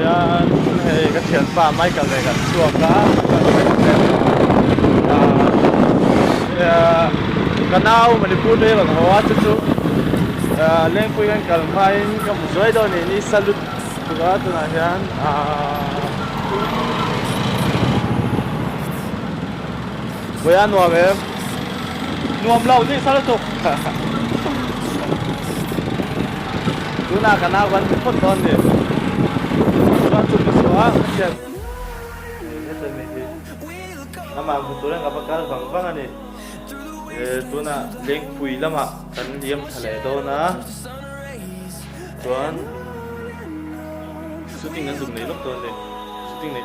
hian hei ka thianpa Michael nen kan chhuak a, ka nau Manipur te hi rawn haw a chu chu Lengpui kan kal hmain ka hmu zuai dawn a ni ni salute tuk a tunah hian Vawiah nuam em? Nuam lo ni sa lutuk. Tunah ka nau kan ti phawt dawn ni. Chuan chu mi suah ka hriat. Hei heta mi hi amah hmu turin ka va kal vang vang a ni. Tunah Lengpui lamah kan liam thla leh dawn a. Chuan shooting an zuk nei lawk dawn a ni. Shooting nei.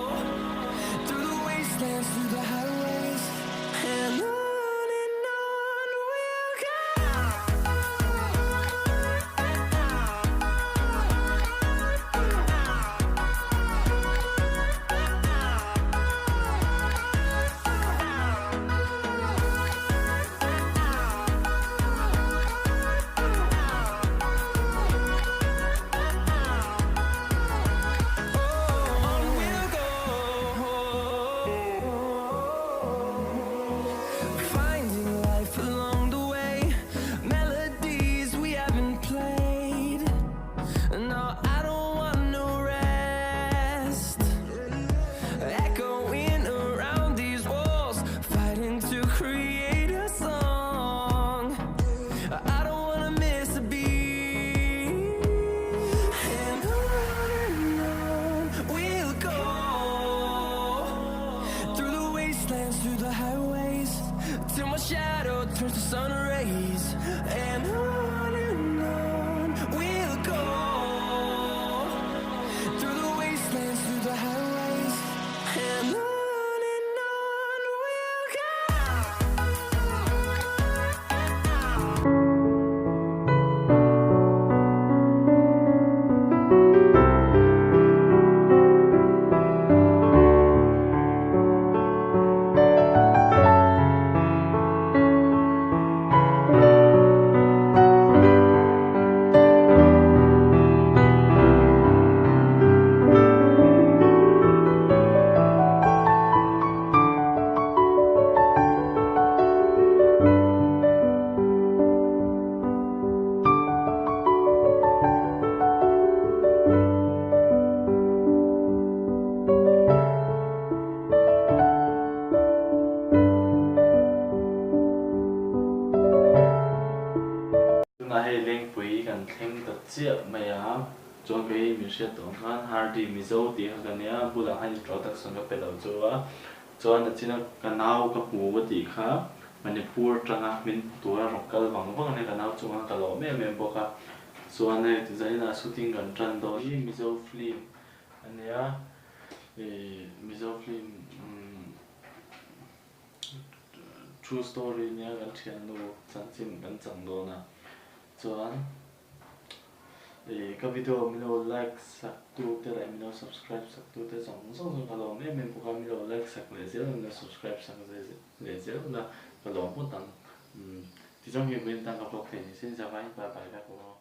Tunah hei Lengpui kan thleng ta chiah mai a, chuan kei min hriat tawh ang khan Hardy Mizo tih kha ka nia, bulah khan introduction ka pe lo chu a, Chuan a china ka nau ka hmu ka tih kha Manipur atanga min hmu tura rawn kal vang vang a nia, ka nau chungah ka lawm em em bawk a. Chuan hei zainah shooting kan tan dawn hi Mizo film a nia, ih Mizo film true story nia kan thiannu chanchin kan chang dawn a, chuan. Ka video min lo like sak tu te leh min lo subscribe sak tu te zawng zawng zawng ka lawm em em bawk a, min lo like sak leh zel a, min lo subscribe sak leh zel a, ka lawm ngawt ang. Tichuan hei vawiin tan ka vlog thei ni sin, zavaiin bye bye vek aw.